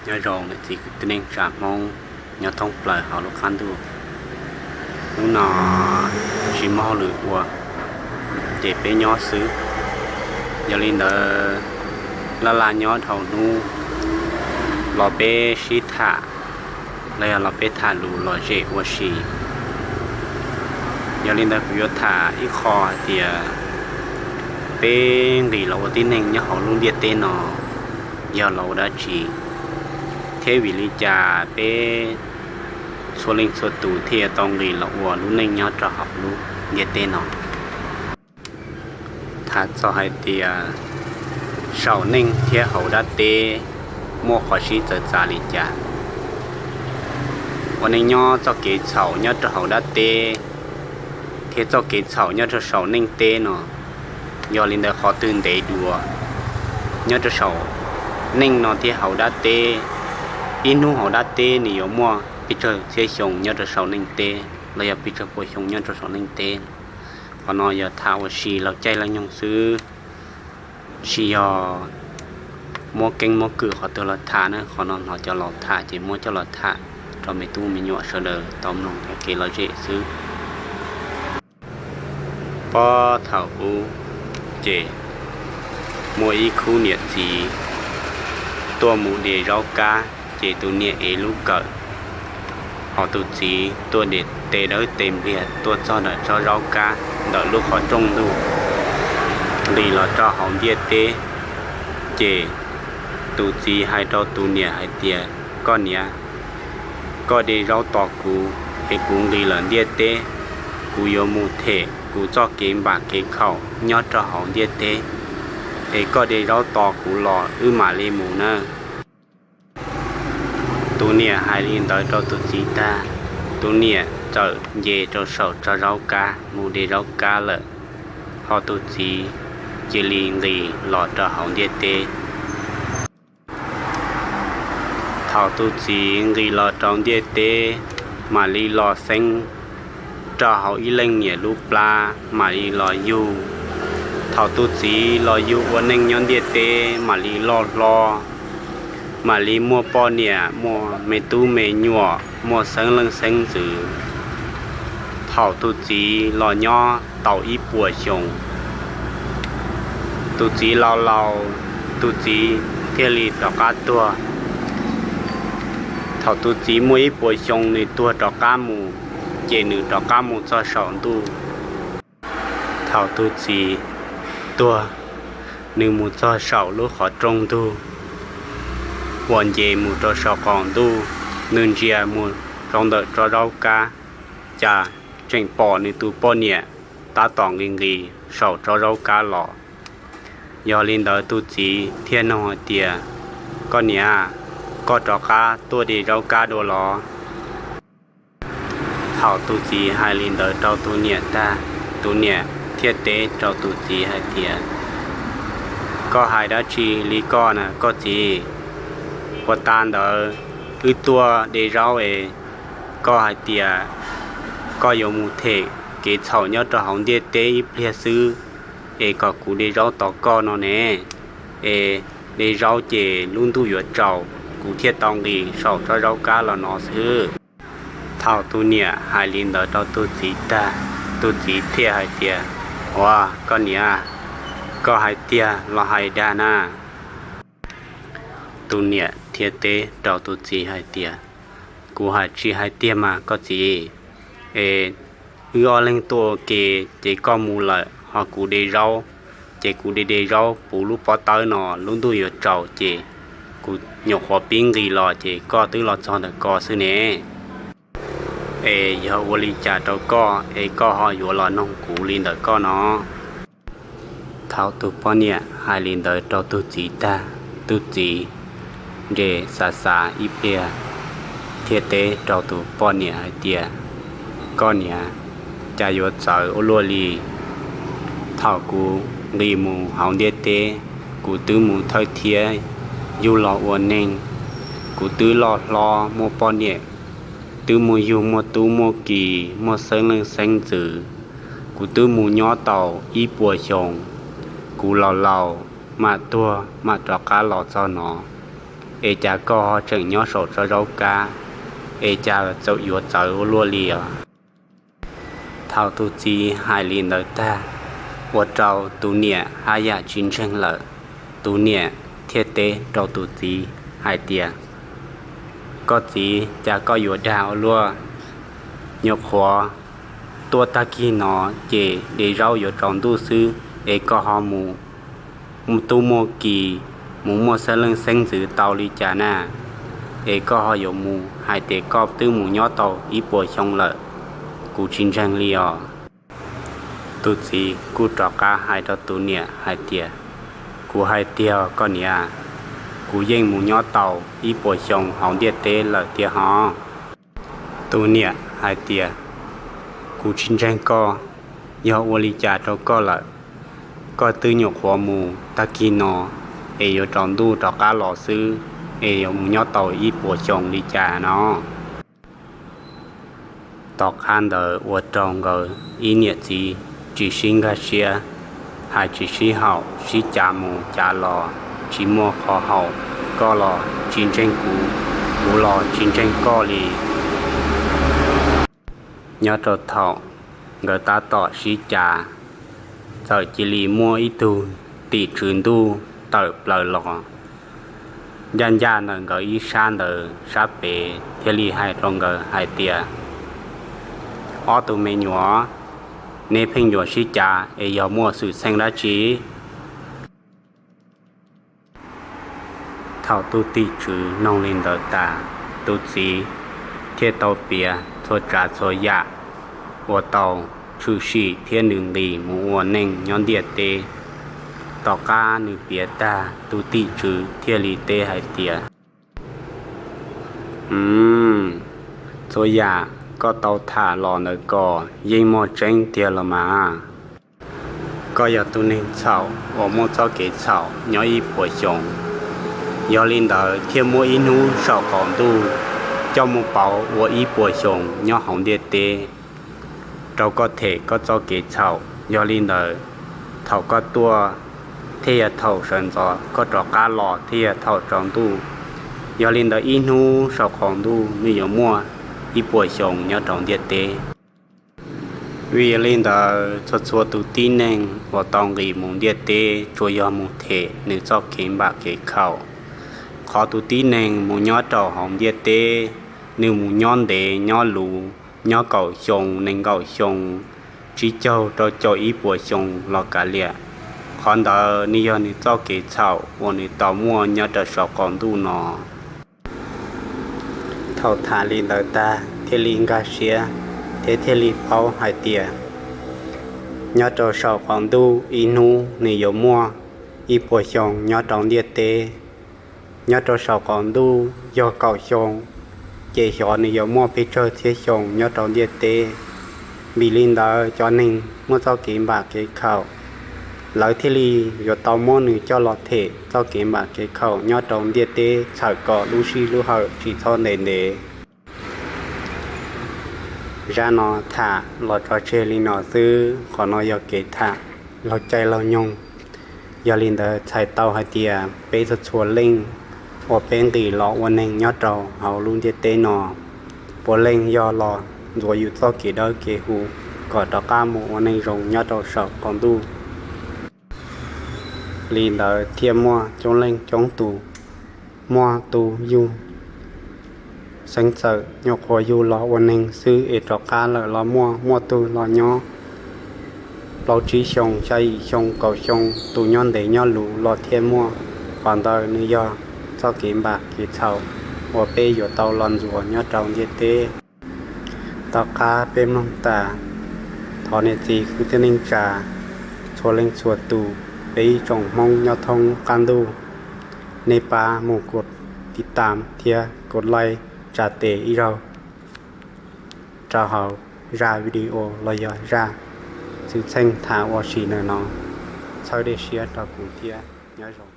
Nyob zoo niam txiv kwv tij neej tsa Hmoob nyob thoob plaws hauv lub qab ntuj. Hnub no tsis muaj hauj lwm ua, ces peb nyob xwb. Yog li ntawd, laj laj nyob dhau hnub los peb sib tham, los yog los peb tham lus lom zem ua si. Yog li ntawd kuv yuav tham ib qho hais tias peb nqis los ua tib neeg nyob hauv lub ntiaj teb no yog los ua dab tsi, thiab vim li cas peb txhua leej txhua tus thiaj yuav tau nqis los ua lub neej nyob rau hauv lub ntiaj teb no. Tham txog hais tias saum neej thiab hauv dab teb muaj qhov sib txawv txav li cas, ua neej nyob txoj kev txhaum nyob rau hauv dab teb thiab txoj kev txhaum nyob rau saum neej teb no, yog li ntawd qhov twg ntev dua? Nyob rau saum neej no thiab hauv dab teb, ib hnub hauv dab teb nws yuav muaj pes tsawg txhiab xyoo nyob rau saum neej teb los yog pes tsawg pua xyoo nyob rau saum neej teb? Qhov no yog tham ua si laug caij laug nyoog xwb, tsis yog muab keeb muab kwm qhov twg los tham na. Qhov no hnov cov laus tham ces muab coj los tham rau me tub me nyuam sawv daws tau mloog ua kev lom zem xwb. Puag thaum ub ces muaj ib khub niam txiv tuaj mus de zaub kab, ces tus niam ev lub kawm, ho tus txiv tuaj de tes dawb tes npliag tuaj txog ntawm tsob zaub kab ntawm lub qhov rooj ntug nqis los rau hauv ntiaj teb. Ces tus txiv hais rau tus niam hais tias, Koj niam, koj de zaub tos kuv es kuv nqis lawm ntiaj teb, kuv yuav mus them kuv txoj kev npam kev khaum nyob rau hauv ntiaj teb, es koj de zaub tos kuv los wb mam li mus nawb. Tus niam hais li ntawd rau tus txiv tag, tus niam txawm nce rau saum tsob zaub kab mus de zaub kab lawm, ho tus txiv cia li nqis los rau hauv ntiaj teb. Thaum tus txiv nqis los rau ntiaj teb, mam li los xeeb rau hauv ib leej niam lub plab, mam li los yug. Thaum tus txiv los yug ua neej nyob ntiaj teb mam li loj hlob, mam li muaj poj niam, muaj me tub me nyuam, muaj xeeb leej xeeb ntxwv. Thaum tus txiv los nyob tau ib puas xyoo, tus txiv laus laus, tus txiv thiaj li rov qab tuag. Thaum tus txiv muaj ib puas xyoo nws tuag rov qab mus, ces nws rov qab mus txog saum ntuj. Thaum tus txiv tuag, nws mus txog saum lub qhov rooj ntug uas nce mus rau saum qaum ntuj, nws ntsia mus rau ntawm tsob zaub kab, cas tseem pom nws tus poj niam tab tom nqis nqis saum tsob zaub kab los. Yog li ntawd tus txiv thiaj nug hais tias, Koj niam, koj rov qab tuaj de zaub kab dua los? Thaum tus txiv hais li ntawd rau tus niam tag, tus niam thiaj teb rau tus txiv hais tias, Koj hais dab tsi li koj na koj txiv? Puag ta ntawd wb tuaj de zaub es koj hais tias koj yuav mus them kev txhaum nyob rau hauv ntiaj teb ib pliag xwb, es kom kuv de zaub tos koj no ne. Es de zaub ces lub ntuj yuav tsaus, kuv thiaj tau nqis saum tsob zaub kab los no xwb. Thaum tus niam hais li ntawd rau tus txiv tag, tus txiv thiaj hais tias, Ua, koj niam, koj hais tiag los hais dag na? Tus niam thiaj teb rau tus txiv hais tias, Kuv hais tsis hais tiag mas koj txiv. Es wb ob leeg tuaj ua ke, ces koj mus lawm ho kuv de zaub, ces kuv de de zaub puv lub pob tawb no, lub ntuj yuav tsaus ces kuv nyuam qhuav pib nqis los ces koj twb los txog ntawm ko xwb ne. Es yog ua li cas rau koj es koj ho yuav los noog kuv li ntawm koj no? Thaum tus poj niam hais li ntawd rau tus txiv tag, tus txiv nres xav xav ib pliag thiaj teb rau tus poj niam hais tias, Koj niam, cas yuav txawv ua luaj li. Thaum kuv nqis mus hauv ntiaj teb, kuv twb mus thawj thiab yug los ua neeg, kuv twb loj hlob muaj poj niam, twb mus yug muaj tub muaj ki, muaj xeeb leej xeeb ntxwv. Kuv twb mus nyob tau ib puas xyoo, kuv laus laus mam tuag mam rov qab los txog no. es cas koj ho tseem nyob saum tsob zaub kab, es cas txawm yuav txawv ua luaj li os? Thaum tus txiv hais li ntawd tag, ua rau tus niam haj yam tsis ntseeg lawm. Tus niam thiaj teb rau tus txiv hais tias, Koj txiv, cas koj yuav dag ua luaj? Nyuam qhuav tuaj tag kis no ces de zaub yuav tsaus ntuj xwb es koj ho mus tub muaj kis, mus muaj xeeb leej xeeb ntxwv tau li cas na? Es koj ho yuav mus hais tias koj twb mus nyob tau ib puas xyoo lawm, kuv tsis ntseeg li os. Tus txiv kuj rov qab hais rau tus niam hais tias, Kuv hais tiag koj niam, kuv yeej mus nyob tau ib puas xyoo hauv ntiaj teb lawm tiag hos. Tus niam hais tias, Kuv tsis ntseeg koj, yog ua li cas rau koj lawm? Koj twb nyuam qhuav mus tag kis no es yuav tsaus ntuj rov qab los xwb, es yuav mus nyob tau ib puas xyoo li cas no? Tom qab ntawd ua rau nkawd ib niam txiv tsis sib nkag siab, hais tsis sib haum, sib cav mus cav los, tsis muaj qhov haum, koj los tsis ntseeg kuv, kuv los tsis ntseeg koj li. Nyob rau thaum nkawd tab tom sib cav, txawm cia li muaj ib tug tim tswv ntuj tawm plaws los, ncaj ncaj ntawm nkawd ib sab ntawd sab pem thiaj li hais rau nkawd hais tias, Ob tug me nyuam, neb pheej yuav sib cav es yog muaj xwm txheej dab tsi? Thaum tus tim tswv noog li ntawd tas, tus txiv thiaj tau piav txhua tsav txhua yam uas tau tshwm sim thiab nws nqis mus ua neej nyob ntiaj teb. Tom qab nws piav tag, tus tim tswv thiaj li teb hais tias, Txhua yam koj tau tham los ntawd ko yeej muaj tseeb tiag los mas. Koj yog tus neeg txhaum uas muaj txoj kev txhaum nyob ib puas xyoos, yog li ntawd thiaj muaj ib hnub saum qaum ntuj coj mus pauv ua ib puas xyoos nyob hauv ntiaj teb rau koj them koj txoj kev txhaum. Yog li ntawd, thaum koj tuaj thiaj yog thaum sawv ntxov, koj rov qab los thiaj yog thaum tsaus ntuj. Yog li ntawd ib hnub saum qaum ntuj nws yuav muaj ib puas xyoos nyob rau ntiaj teb. Vim li ntawd txhua txhua tus tib neeg uas tau nqis mus ntiaj teb tsuas yog mus them nws txoj kev npam kev khaum. Qhov tus tib neeg mus nyob rau hauv ntiaj teb, nws mus nyob ntev nyob luv, nyob kaum xyoo, nees nkaum xyoo, tsib caug rau caum ib puas xyoo los kav liam, qhov ntawd nws yog nws txoj kev txhaum uas nws tau muaj nyob rau saum qaum ntuj no. Thaum tham li ntawd tag thiaj li nkag siab thiab thiaj li paub hais tias nyob rau saum qaum ntuj ib hnub nws yuav muaj ib puas xyoo nyob rau ntiaj teb. Nyob rau saum qaum ntuj yog kaum xyoo, ces xyov nws yuav muaj pes tsawg txhiab xyoo nyob rau ntiaj teb. Vim li ntawd cov neeg muaj txoj kev npam kev khaum, lawv thiaj li yuav tau muab nws coj los them txoj kev npam kev khaum nyob rau ntiaj teb txhawm kom lub sij lub hawm tsis txhob ntev ntev. Zaj no tham los tso tseg li no xwb, qhov no yog kev tham laug caij laug nyoog. Yog li ntawd txhais tau hais tias peb txhua txhua leej uas peb nqis los ua neeg nyob rau hauv lub ntiaj teb no, puav leej yog los ntxuav yus txoj kev dawb kev huv kom rov qab mus ua neeg zoo nyob rau saum qaum ntuj. Li ntawd thiaj muaj coob leej coob tus, muaj tus yug xeeb txawm nyuam qhuav yug los ua neeg xwb es rov qab lawm los muaj, muaj tus los nyob plaub tsib xyoo, xya yim xyoo, kaum xyoo, tus nyob ntev nyob luv los thiaj muaj. Qhov ntawd nws yog txoj kev npam kev txhaum uas peb yuav tau los ntxuav nyob rau ntiaj teb. Tom qab peb mloog tas, thov niam txiv kwv tij neej tsa txhua leej txhua tus, peb ib tsoom Hmoob nyob thoob qab ntuj, nej pab mus kos tiv tam thiab kos laij tsa tes ib zaug rau hauv zaj video los yog zaj xwm txheej tham ua si ntawm no, txhawb dej siab rau kuv thiab, nyob zoo.